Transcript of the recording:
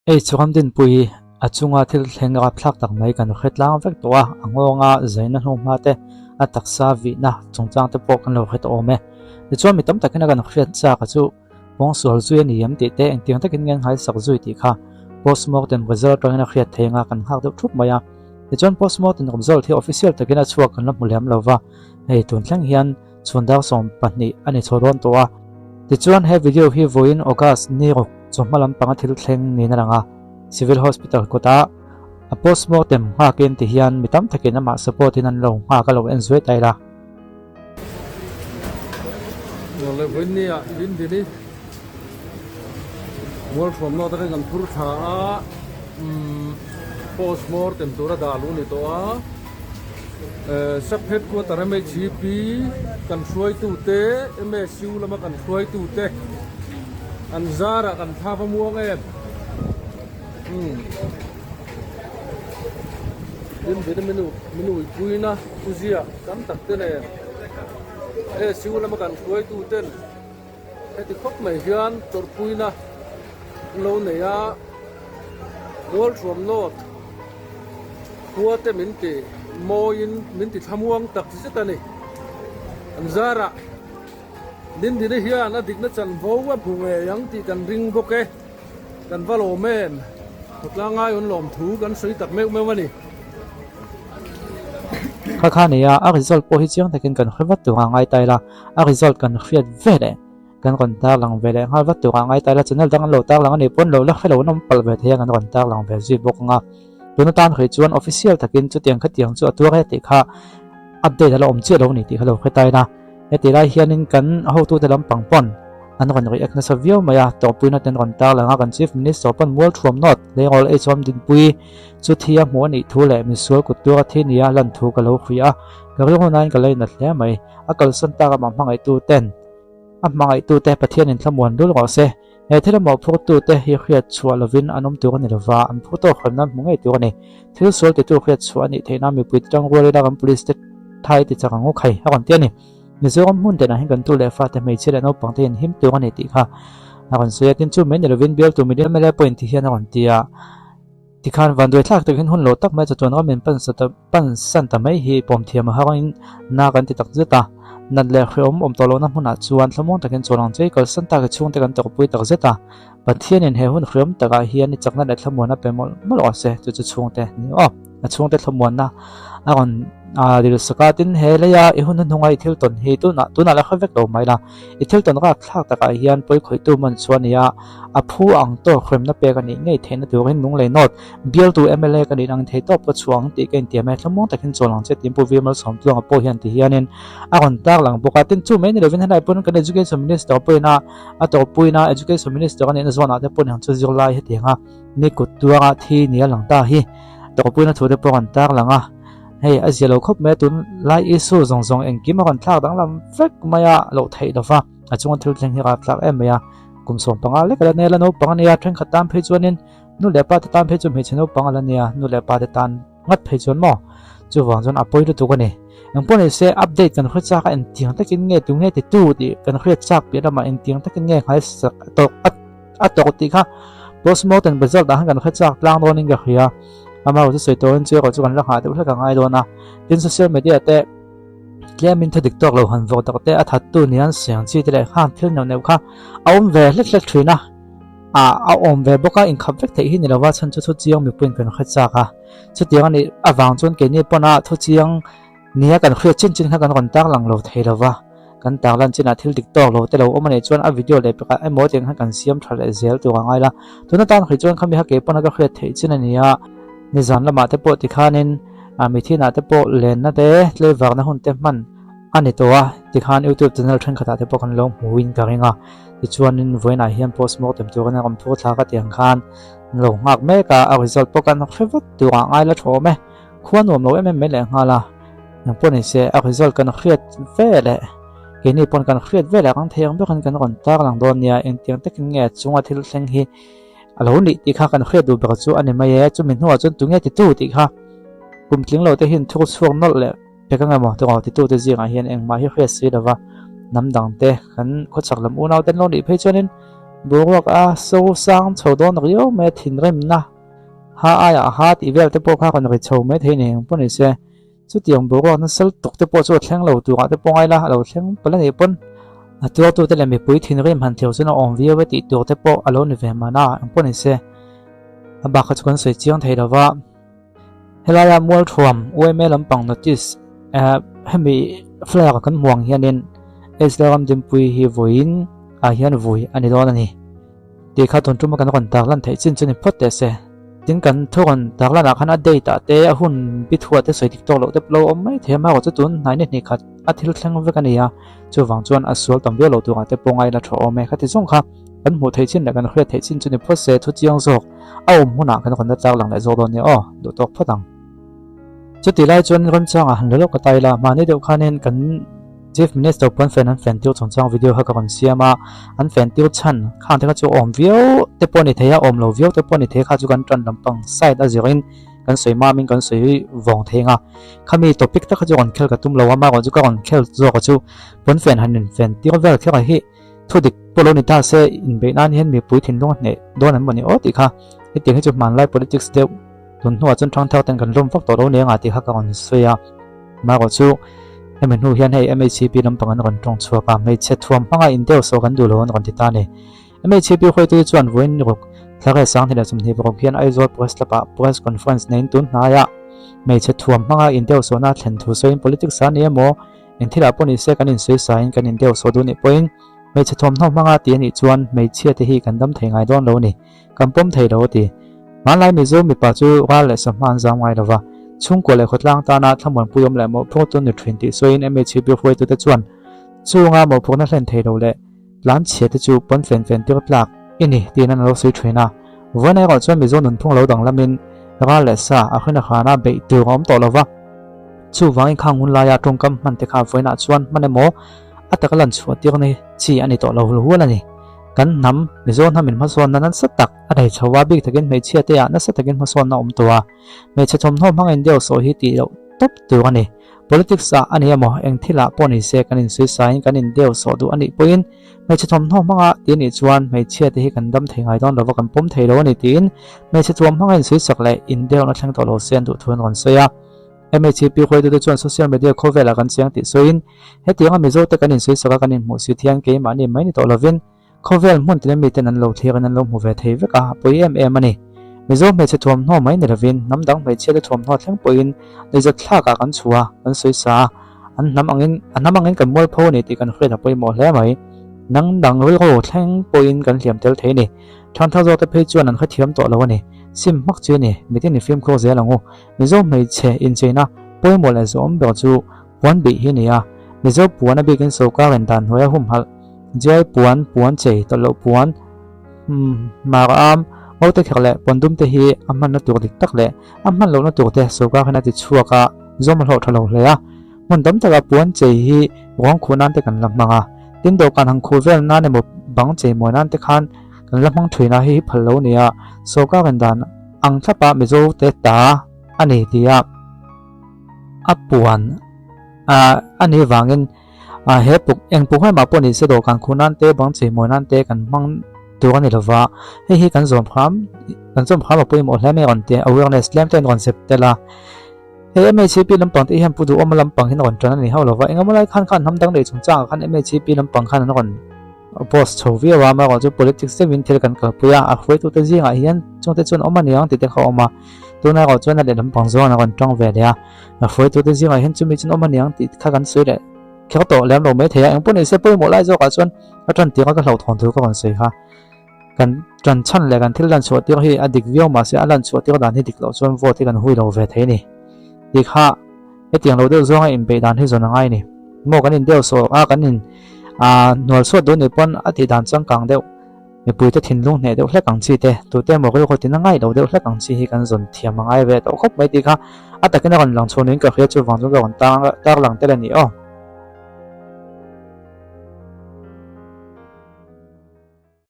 Hei chuan Dinpuii a chunga thil thleng rapthlak tak mai kan hre tlang vek tawh a, a ngawnga zaina hnuhma te, a taksa vihna chungchang te pawh kan lo hre tawh awm e. Tichuan mi tam takin a kan hriat chak a chu pawngsual zui a ni em tih te, engtiang takin nge an nghaisak zui tih kha postmortem result atangin a hriat thei anga kan nghak deuh thup mai a. Tichuan postmortem result hi official takin a chhuak kan la hmu lem lo va, hei tun thleng hian Chhundar 12 a ni chho dawn tawh a. Tichuan he video hi vawiin August ni ruk chawhma lampanga thil thleng niin a lang a. Civil Hospital kawtah a postmortem nghakin ti hian mi tam takin amah support in an lo nghak a lo en zuai ta ila. Awle vawiin ni ah Lindini Mualhruamna atangin kan phur tha a, postmortem tura dah luh a ni tawh a. Sub Headquarter MHP kan hruaitute, MSU lama kan hruaitute an zarah kan thlap a muang em. Umm. Tin vena minu minu puina u ziah tam tak te nen MSU lama kan hruaituten heti khawp mai hian tawrhpuina an lo nei a, Mualthuam North. Khua te min ti mawiin min ti thlamuang tak zet a ni. An zarah Dindina hian a dikna chanvo a hmu ngei ang tih kan ring bawk e. Kan va lawm em? Khawtlang ngaihawn lawmthu kan sawi tak meuh meuh a ni. Kha kha nia, a result pawh hi chiang takin kan hre vat tur a ngai ta ila, a result kan hriat ve leh. Kan rawn tarlang ve leh nghal vat turah ngai ta ila channel dang an lo tarlang a nih pawn lo la hre lo an awm palh ve thei a kan rawn tarlang ve zui bawk ang a. Tuna tan hrih chuan official takin chutiang khatiang chu a tuar e tih kha update a la awm chiah lo a ni tih kha lo hre ta ila. Heti lai hianin kan hotute lampang pawn an rawn react nasa viau mai a, tawhpuina te an rawn tarlang a, kan Chief Minister pawn Mualthuam North Lengol Eichawm Dinpui chu thi a hmuh a nih thu leh misual kut tuar a thi nia lan thu ka lo hria a, ka rilru nain ka lainat hle mai. A kalsan tak amah hmangaihtu ten A hmangaihtute Pathianin thlamuan lul rawh se. He thil a mawhphurtute hi hriat chhuah lovin an awm tur a ni lova, an phur tawk hremna an hmu ngei tur a ni. Thil sual titu hriat chhuah a nih theih nan mipuite tang rual ila kan police te thai ti chak ang u khai a rawn ti a ni. Mizoram hmun tenah hian kan tu leh fate hmeichhia leh naupang te hian him tur a ni tih kha a rawn sawi a, tin chu mai ni lovin bialtu middle mla pawhin ti hian a rawn ti a. Tikhan vanduai thlak takin hun lo tak mai chatuan ram in pan san ta mai hi pawm thiam a har in na kan ti tak zet a. Nat leh hrehawm awm tawh lohna hmunah chuan thlamuang takin chawl ang che i kalsan tak i chhungte kan tawrhpui tak zet a. Pathianin he hun hrehawm takah hian i chakna leh thlamuanna pe mawlh mawlh rawh se, chu chu chhungte ni aw. A chhungte thlamuanna a rawn dil sak a, tin he leia i hun hnuhnunga i thil tawn hi tunah tunah la hre vek lo mai la. I thil tawn râk thlâk takah hian pawi khawihtu man chu a ni a, a phu ang tawk hremna pek a nih ngei theihna turin lunglei nawt bialtu mla ka nih ang thei tawp ka chhuah ang tih ka intiam e, thlamuang takin chawl ang che tiin Pu Vimal Sawmtluanga pawh hian ti hianin a rawn tarlang bawk a. Tin, chu mai ni lovin helai pawn kan Education Minister pawhin a a tawppuina Education Minister a nihna zawnah te pawh ni ang chu zirlai hetianga mi kut tuara thi ni a lang ta hi tawppuina thu te pawh a rawn tarlang a. Hei a zia lo khawp mai a, tun lai issue zawng zawng engkim a rawn thlak danglam vek mai a loh theih lo va, a chunga thil thleng hi a thlak em mai a, kum 15 lek a la nia la naupang a nia, thenkhat tan phei chuanin nu leh pa te tan phei chu hmeichhe naupang a la nia, nu leh pa te tan ngat phei chuan maw chuvang chuan a pawi lutuk a ni. Engpawh ni se update kan hre chak a engtiang takin nge tu nge ti tu tih kan hriat chak piah lamah engtiang takin nge nghaisak a tawk a a tawk tih kha postmortem result ah khan kan hre chak tlang dawnin ka hria. Amah chu sawi turin chu erawh chu kan la nghah deuh hlek a ngai dawn a. Tin social media te tlemin thu dik tawk lo han vawk tak te a thattu ni an siang chi te leh khang thil neuh neuh kha a awm ve hlek hlek thin a. Ah a awm ve bawk a inkhap vek theih hi ni lova chhan chu thu chiang mipuiin kan hre chak a. Chutiang a nih avang chuan keini pawn a thu chiang nia kan hriat chin chin kha kan rawn tarlang lo thei lova. Kan tarlan chinah thil dik tawk lo te lo awm a nih chuan a video leh pekah emaw tiang khan kan siam tha leh zel tur a ngai la. Tuna tan hrih chuan khami kha kei pawn a ka hriat theih chin a ni a, nizan lamah te pawh tikhanin mithinah te pawh lenna te tleivarna hun te hman a ni tawh a, tikhan youtube channel thenkhatah te pawh kan lo hmuin ka ring a, tichuanin vawiinah hian postmortem tur in a rawn phur thlak a tiang khan an lo nghak mek a, a result pawh kan hre vat tur ah ngai la tha awm e. Khua nuam lo em em mai leh nghal a, eng pawh ni se a result kan hriat ve leh keini pawn kan hriat ve leh ang thei ang berin kan rawn tarlang dawn nia, engtiang takin nge chunga thil thleng hi a lo nih tih kha kan hriat duh ber chu a ni mai e, chumi hnuah chuan tunge titu tih kha kum tling lo te hian thur chhuak nawlh leh pek ang emaw tawng titu te zingah hian engmah hi hriat si lova hnam dang te kan khawchhak lam unau te an lo nih phei chuanin. Boruak a so sang chho dawn riau mai a thinrimna ha aiah ha tih vel te pawh kha rawn ri chho mai thei ni eng pawh ni se. Chutiang boruak nasal tuk te pawh chu a thleng lo turah te pawh ngai la, a lo thleng palh a nih pawn a tuartute leh mipui thinrim han theu chuan a awm viau e tih tur te pawh a lo ni ve mahna eng pawh ni se. A bak kha chu kan sawi chiang thei lo va. Helaia Mualthuam yma lampang notice eh hemi flyer a kan hmu ang hianin Israel ram dinpui hi vawiin ah hian vui a ni dawn a ni. Tih kha tun tuma kan rawn tarlan theih chin chu ni phawt teh se. Tin kan thu rawn tarlan ah khan a date ah te a hun bi thuah te sawi dik tawk loh te pawh lo awm mai thei a, amaherawh chu tun hnai ni hnih khat a thil thleng vek a ni a, chuvang chuan a sual tam viau lo turah te pawh ngaila tha awm e. Khati zawng kha kan hmuh theih chin leh kan hriat theih chin chu ni phawt se thu chiang zawk a awm hunah kan rawn la tlak lang leh zawk dawn nia aw, duh tawk phawt ang. Chuti lai chuan remchangah han la lawk ka tai la, mahni deuh khanin kan Chief Minister pawn fan an fan tir chungchang video kha ka rawn siam a, an fan tir chhan khang te kha chu awm viau te pawh a ni thei a, awm lo viau te pawh a ni thei kha chu kan tan lampang side a zirin kan sawi mamin kan sawi vawng thei ang a. Khami topic tak kha chu rawn khel ka tum lo a, amaherawh chu ka rawn khel zawk a chu pawn fan han in fan tir vel kher a hi thu dik pawh lo ni ta se inbeih nan hian mipui thinlung a hneh dawn an mawni aw tih kha hetiang hi chu hmanlai politics deuh tun hnuah chuan thangthar ten kan lawm vak tawh lo nia tih kha ka rawn sawi a. Amaherawh chu hemi hnu hian hei MHCP lampang an rawn tawng chhuak a, hmeichhe thuam hmanga indeu saw kan duh lo an rawn ti ta a ni. MHCP hruaitute chuan vawiin ruk thla reh 20 leh 26 hian Aizawl Press Club ah Press Conference neiin tun hnaiah hmeichhe thuam hmanga indeu sawhna a thlen thu sawiin politics a ni emaw eng thilah pawh ni se kan insawi sain kan indeu saw duh nih pawhin hmeichhe thuamhnaw hmanga ti a nih chuan hmeichhia te hi kan dam thei ngai dawn lo a ni. Kan pawm thei lo a ti. Hmanlai Mizo mipa chu ral leh sawmhma an zam ngai lo va, chhungkua leh khawtlang tana thlamuanpui awm leh mawhphurtu ni thin tih sawiin MHCP hruaitute chuan chunga mawhphurhna hlen thei lo leh tlan chhia te chu pawn fen fen tir tlak i ni tiin an lo sawi thin a. Vawiin erawh chuan Mizo nunphung lo danglamin ral leh sa a hrin a hrana beih tur a awm tawh lo va, chuvangin khang hun laia tawngkam hman te kha vawiinah chuan hman emaw a taka lan chhuah tirna chi a ni tawh lo hual a ni. Kan hnam, Mizo hnamin hmasawnna nasa tak a nei chho a, bik takin hmeichhia te ah nasa takin hmasawnna a awm tawh a. Hmeichhe thawmhnaw hmang in deuh sawh hi tih loh tawp tur a ni. Politics ah a ni emaw, eng thil ah pawh ni se kan insuisaiin kan in deuh sawh duh a nih pawhin hmeichhe thawmhnaw hmanga ti a nih chuan hmeichhia te hi kan dam thei ngai dawn lova kan pawm thei lo a ni tiin hmeichhe thuam hmanga insuisak leh in deuhna thleng tawh lo se an duh thu an rawn sawi a. MHP hruaitute chuan social media khawvelah kan chiang tih sawiin Hetianga Mizote kan insawisak a kan inhmuh si thian keimahni mai ni tawh lovin khawvel hmun tina miten an lo thlir in an lo hmu ve thei vek a, a pawi em em a ni. Mizo hmeichhe thuamhnaw mai ni lovin hnam dang hmeichhiate thuamhnaw thleng pawhin nuihzat thlakah kan chhuah a, kan sawisa a, an hnam angin a hnam angin kan mualpho a ni tih kan hriat a pawimawh hle mai. Nang dang rilru thleng pawhin kan hliam tel thei a ni. Thangthar zawkte phei chuan an hrethiam tawh lo a ni. Sim hmak chu a ni, mitin i fimkhur zel ang u. Mizo hmeichhe incheina pawimawh leh zawhawm ber chu Puan bih hi a ni a, Mizo puan a bikin sawrkar in dan hnuaia humhalh, Jiai puan, puan chei, tawlh loh puan, hmar am, ngote kher leh puan dum te hi a hmanna tur dik tak leh a hman lohna tur te sawrkar hian a ti chhuak a, zawm a hlawh tha lo hle a. Hmun tam taka puan chei hi ruang khuh nan te kan la hmang a, tin dawhkan han khuh vel nan emaw bang chei mawi nan te khan kan la hmang thin a, hei hi phal lo a ni a, sawrkar in dan ang thlapa Mizo te ta a ni ti a. A puan a nih vangin he puk eng puk hmai mah pawh ni se dawhkan khuh nan te bang chei mawi nan te kan hmang tur a ni lova, hei hi kan zawm hram kan zawm hram a pawimawh hle mai a rawn ti a, awareness tlem te an rawn zep tel a. Hei MHCP lampang te hian Pu Duhawma lampang hian a rawn tan a ni hauh lova, engemaw lai khan khan hnam dang leh chungchangah khan MHCP lampang khan an rawn post chho viau a, amaherawh chu politics deuhin thil kan kalpui a, a hruaitute zingah hian chungte chuan awm a niang tih te kha a awm a, tunah erawh chuan a lehlam pang zawng a rawn tang ve leh a, a hruaitute zingah hian chumi chuan awm a niang tih kha kan sawi leh kher tawh lem lo mai thei a, engpawh nise pawimawh lai zawkah chuan a tan tirh a ka hlauhthawn thu ka rawn sawi kha. Kan tan chhan leh kan thil lan chhuah tir hi a dik viau mahse a lan chhuah tir dan hi dik loh chuan vote hi kan hui lo ve thei a ni tih kha Hetiang lo deuh zawnga inbeih dan hi zawn a ngai a ni. Maw kan indeuh sawh a, kan in hnual chhuat dawn nih pawn a tih dan changkang deuh, mipuite thinlung hneh deuh hlek ang chi te, tute emaw rilru tin a ngaih lo deuh hlek ang chi hi kan zawn thiam a ngai ve tawh khawp mai tih kha a takin a rawn lang chhuah niin ka hria chuvang chuan ka rawn tar lang tel a ni aw.